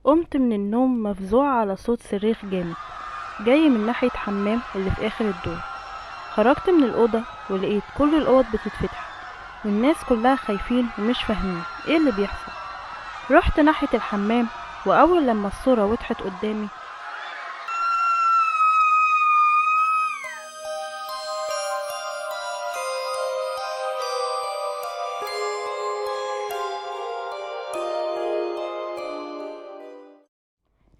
قمت من النوم مفزوعة على صوت صريخ جامد جاي من ناحية حمام اللي في آخر الدور. خرجت من الأوضة ولقيت كل الأوض بتتفتح والناس كلها خايفين ومش فاهمين ايه اللي بيحصل. رحت ناحية الحمام، وأول لما الصورة وضحت قدامي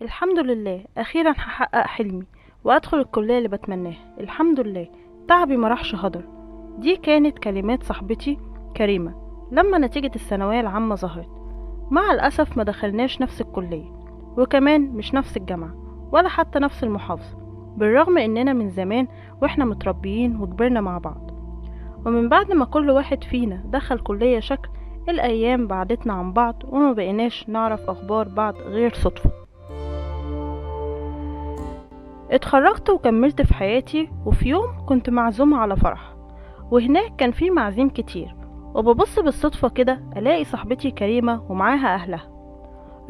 الحمد لله أخيرا هحقق حلمي وأدخل الكلية اللي بتمناها. الحمد لله تعبي ما راحش هدر. دي كانت كلمات صاحبتي كريمة لما نتيجة الثانوية العامة ظهرت. مع الأسف ما دخلناش نفس الكلية، وكمان مش نفس الجامعة ولا حتى نفس المحافظة، بالرغم إننا من زمان وإحنا متربيين وكبرنا مع بعض. ومن بعد ما كل واحد فينا دخل كلية شكل، الأيام بعدتنا عن بعض وما بقيناش نعرف أخبار بعض غير صدفة. اتخرجت وكملت في حياتي، وفي يوم كنت معزومة على فرح، وهناك كان في معازيم كتير، وببص بالصدفة كده ألاقي صاحبتي كريمة ومعاها أهلها.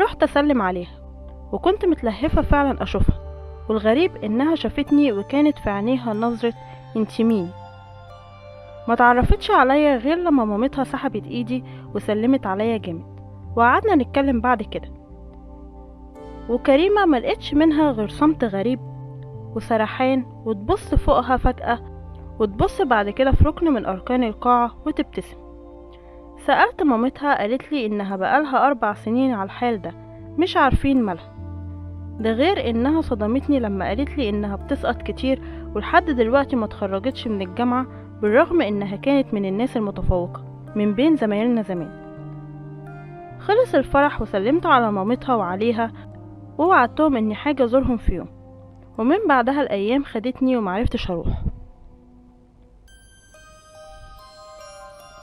رحت أسلم عليها وكنت متلهفة فعلا أشوفها، والغريب إنها شافتني وكانت في عينيها نظرة انتي مين. ما تعرفتش عليا غير لما مامتها سحبت إيدي وسلمت عليا جامد، وقعدنا نتكلم بعد كده. وكريمة ما لقيتش منها غير صمت غريب وسرحان، وتبص فوقها فجأة وتبص بعد كده في ركن من أركان القاعة وتبتسم. سألت مامتها قالت لي إنها بقالها 4 سنين على الحال ده، مش عارفين مالها. ده غير إنها صدمتني لما قالت لي إنها بتسقط كتير ولحد دلوقتي ما اتخرجتش من الجامعة، بالرغم إنها كانت من الناس المتفوقة من بين زمايلنا زمان. خلص الفرح وسلمت على مامتها وعليها ووعدتهم إني حاجة أزورهم في يوم، ومن بعدها الأيام خدتني ومعرفتش أروح.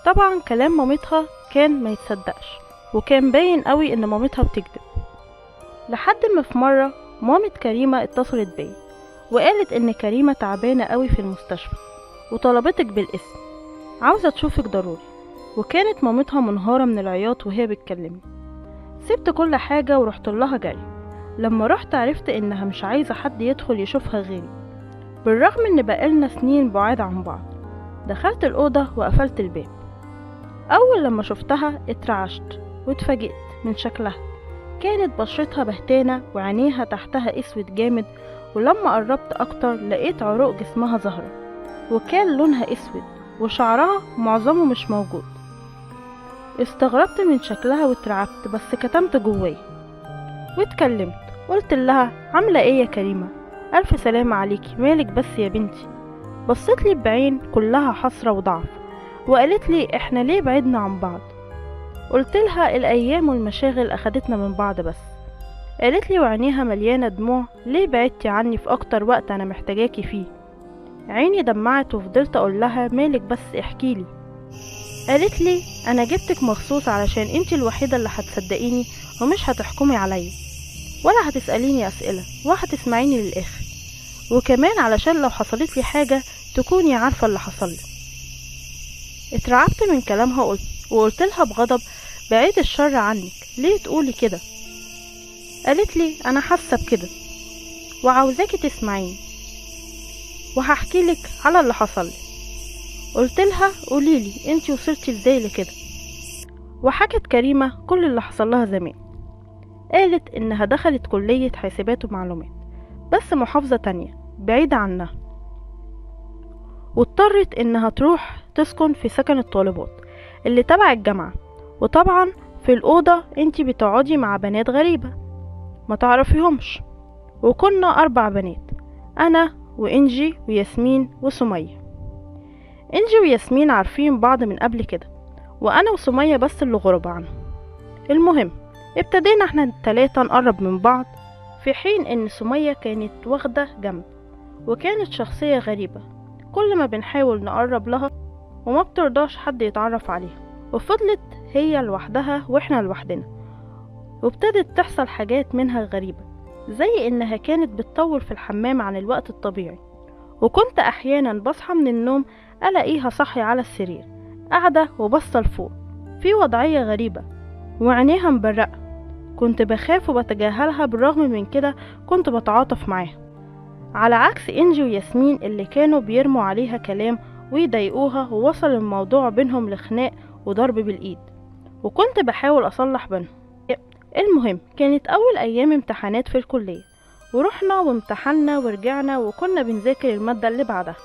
طبعا كلام مامتها كان ما يتصدقش، وكان باين قوي ان مامتها بتكذب. لحد ما في مرة مامة كريمة اتصلت بيا وقالت ان كريمة تعبانة قوي في المستشفى وطلبتك بالاسم، عاوزة تشوفك ضروري. وكانت مامتها منهارة من العياط وهي بتكلمني. سبت كل حاجة ورحت لها جري. لما رحت عرفت انها مش عايزة حد يدخل يشوفها غيري، بالرغم ان بقالنا سنين بعاد عن بعض. دخلت الأوضة وقفلت الباب. أول لما شفتها اترعشت واتفاجئت من شكلها. كانت بشرتها بهتانة وعينيها تحتها اسود جامد، ولما قربت أكتر لقيت عروق جسمها ظاهرة وكان لونها اسود وشعرها معظمه مش موجود. استغربت من شكلها واترعبت، بس كتمت جوايا واتكلمت. قلت لها عاملة ايه يا كريمة؟ ألف سلامة عليكي، مالك بس يا بنتي؟ بصت لي بعين كلها حسرة وضعف وقالت لي احنا ليه بعدنا عن بعض؟ قلت لها الايام والمشاغل اخدتنا من بعض بس. قالت لي وعينيها مليانة دموع ليه بعدتي عني في اكتر وقت انا محتاجاكي فيه؟ عيني دمعت وفضلت اقول لها مالك بس احكيلي. قالت لي انا جبتك مخصوص علشان انتي الوحيدة اللي هتصدقيني ومش هتحكمي عليا ولا هتسأليني اسئلة وهتسمعيني للاخر، وكمان علشان لو حصلت لي حاجة تكوني عارفة اللي حصل لي. اترعبت من كلامها وقلت لها بغضب بعيد الشر عنك، ليه تقولي كده؟ قالت لي انا حاسه بكده وعاوزاكي تسمعيني وهحكي لك على اللي حصل لي. قلت لها قوليلي انتي وصلتي ازاي لكده؟ وحكت كريمة كل اللي حصل لها زمان. قالت انها دخلت كلية حاسبات ومعلومات بس محافظة تانية بعيدة عنها، واضطرت انها تروح تسكن في سكن الطالبات اللي تبع الجامعة. وطبعا في الأوضة انتي بتقعدي مع بنات غريبة ما تعرفيهمش، وكنا 4 بنات، انا وانجي وياسمين وسمية. انجي وياسمين عارفين بعض من قبل كده، وانا وسمية بس اللي غربة عنهم. المهم ابتدينا احنا ال3 نقرب من بعض، في حين ان سمية كانت واخدة جنب وكانت شخصية غريبة، كل ما بنحاول نقرب لها وما بترضاش حد يتعرف عليها، وفضلت هي لوحدها واحنا لوحدنا. وابتدت تحصل حاجات منها غريبة، زي انها كانت بتطول في الحمام عن الوقت الطبيعي، وكنت احيانا بصحى من النوم الاقيها صاحية على السرير قاعدة وبصة لفوق في وضعية غريبة وعينيها مبرقة. كنت بخاف وبتجاهلها، بالرغم من كده كنت بتعاطف معاها، على عكس إنجي وياسمين اللي كانوا بيرموا عليها كلام ويضايقوها، ووصل الموضوع بينهم لخناق وضرب بالإيد، وكنت بحاول أصلح بينهم. المهم كانت أول أيام امتحانات في الكلية، ورحنا وامتحنا ورجعنا، وكنا بنذاكر المادة اللي بعدها،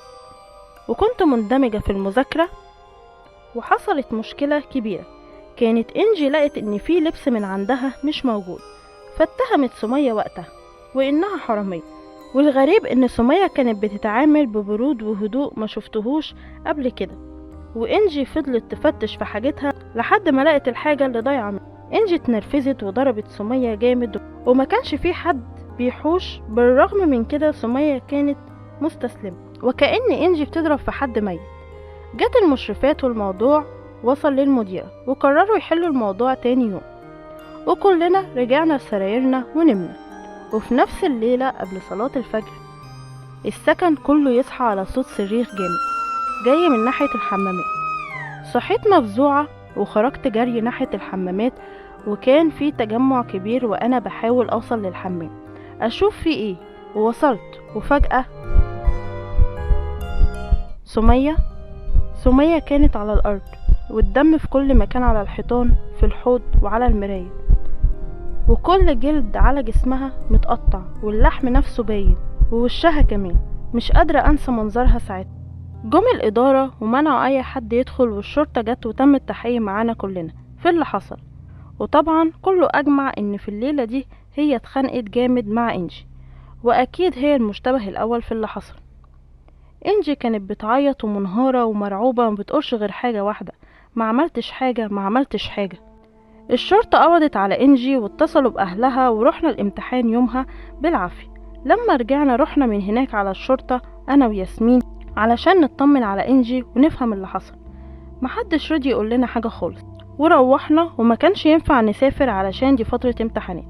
وكنت مندمجة في المذاكرة. وحصلت مشكلة كبيرة، كانت إنجي لقت إن في لبس من عندها مش موجود، فاتهمت سمية وقتها وإنها حرامية. والغريب إن سمية كانت بتتعامل ببرود وهدوء ما شفتهوش قبل كده، وإنجي فضلت تفتش في حاجتها لحد ما لقت الحاجة اللي ضايعة منها. إنجي اتنرفزت وضربت سمية جامد، وما كانش في حد بيحوش. بالرغم من كده سمية كانت مستسلمة، وكأن إنجي بتضرب في حد ميت. جت المشرفات والموضوع وصل للمديرة، وقرروا يحلوا الموضوع تاني يوم، وكلنا رجعنا لسرايرنا ونمنا. وفي نفس الليلة قبل صلاة الفجر السكن كله يصحى على صوت صريخ جامد جاي من ناحية الحمامات. صحيت مفزوعة وخرجت جري ناحية الحمامات، وكان في تجمع كبير، وأنا بحاول أوصل للحمام أشوف في إيه، ووصلت. وفجأة سمية كانت على الأرض، والدم في كل مكان، على الحيطان، في الحوض، وعلى المراية، وكل جلد على جسمها متقطع، واللحم نفسه باين، ووشها كمان. مش قادرة أنسى منظرها ساعتها. جم الإدارة ومنعوا أي حد يدخل، والشرطة جت وتم التحقيق معانا كلنا في اللي حصل. وطبعا كله أجمع إن في الليلة دي هي اتخانقت جامد مع إنجي، وأكيد هي المشتبه الأول في اللي حصل. إنجي كانت بتعيط ومنهارة ومرعوبة، وما بتقولش غير حاجة واحدة: ما عملتش حاجة، ما عملتش حاجة. الشرطة قبضت على إنجي واتصلوا بأهلها، ورحنا الامتحان يومها بالعافية. لما رجعنا رحنا من هناك على الشرطة أنا وياسمين علشان نطمن على إنجي ونفهم اللي حصل. محدش رضي يقول لنا حاجة خالص، وروحنا، وما كانش ينفع نسافر علشان دي فترة امتحانات.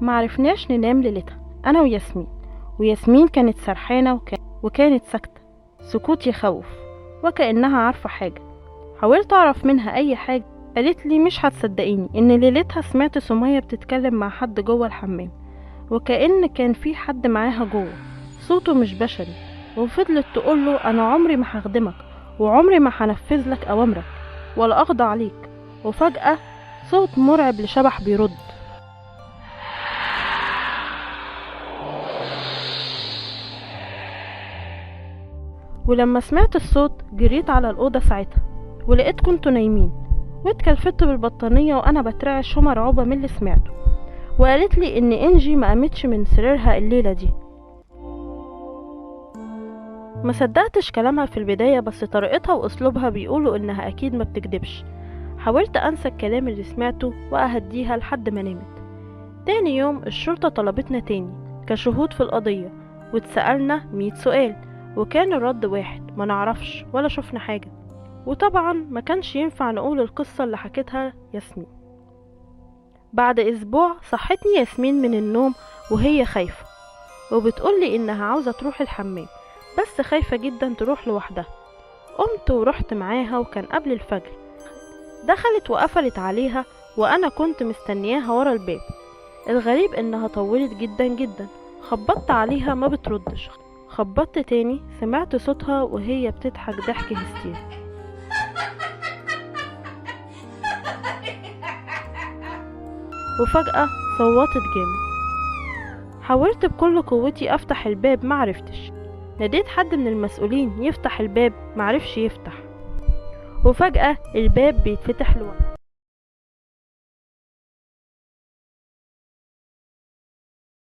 معرفناش ننام ليلتها أنا وياسمين، وياسمين كانت سرحانة وكانت ساكتة سكوت يخوف، وكأنها عارفة حاجة. حاولت أعرف منها أي حاجة، قالت لي مش هتصدقيني إن ليلتها سمعت سمية بتتكلم مع حد جوه الحمام، وكأن كان في حد معاها جوه، صوته مش بشري. وفضلت تقوله أنا عمري ما هخدمك، وعمري ما هنفذ لك أوامرك، ولا أخضع ليك. وفجأة صوت مرعب لشبح بيرد. ولما سمعت الصوت جريت على الأوضة ساعتها، ولقيت كنتوا نايمين، واتكلفت بالبطانية وأنا بترعش ومرعوبة من اللي سمعته. وقالت لي إن إنجي ما قامتش من سريرها الليلة دي. ما صدقتش كلامها في البداية، بس طريقتها وأسلوبها بيقولوا إنها أكيد ما بتكدبش. حاولت أنسى الكلام اللي سمعته وأهديها لحد ما نمت. تاني يوم الشرطة طلبتنا تاني كشهود في القضية، واتسألنا 100 سؤال، وكان الرد واحد: ما نعرفش ولا شفنا حاجة. وطبعا ما كانش ينفع نقول القصة اللي حكتها ياسمين. بعد أسبوع صحتني ياسمين من النوم وهي خايفة، وبتقولي إنها عاوزة تروح الحمام بس خايفة جدا تروح لوحدها. قمت ورحت معاها، وكان قبل الفجر. دخلت وقفلت عليها، وأنا كنت مستنياها ورا الباب. الغريب إنها طولت جدا جدا. خبطت عليها ما بتردش، خبطت تاني، سمعت صوتها وهي بتضحك ضحك هستيري. وفجأة صوتت جامد. حاولت بكل قوتي أفتح الباب معرفتش. ناديت حد من المسؤولين يفتح الباب، معرفش يفتح. وفجأة الباب بيتفتح لوحده.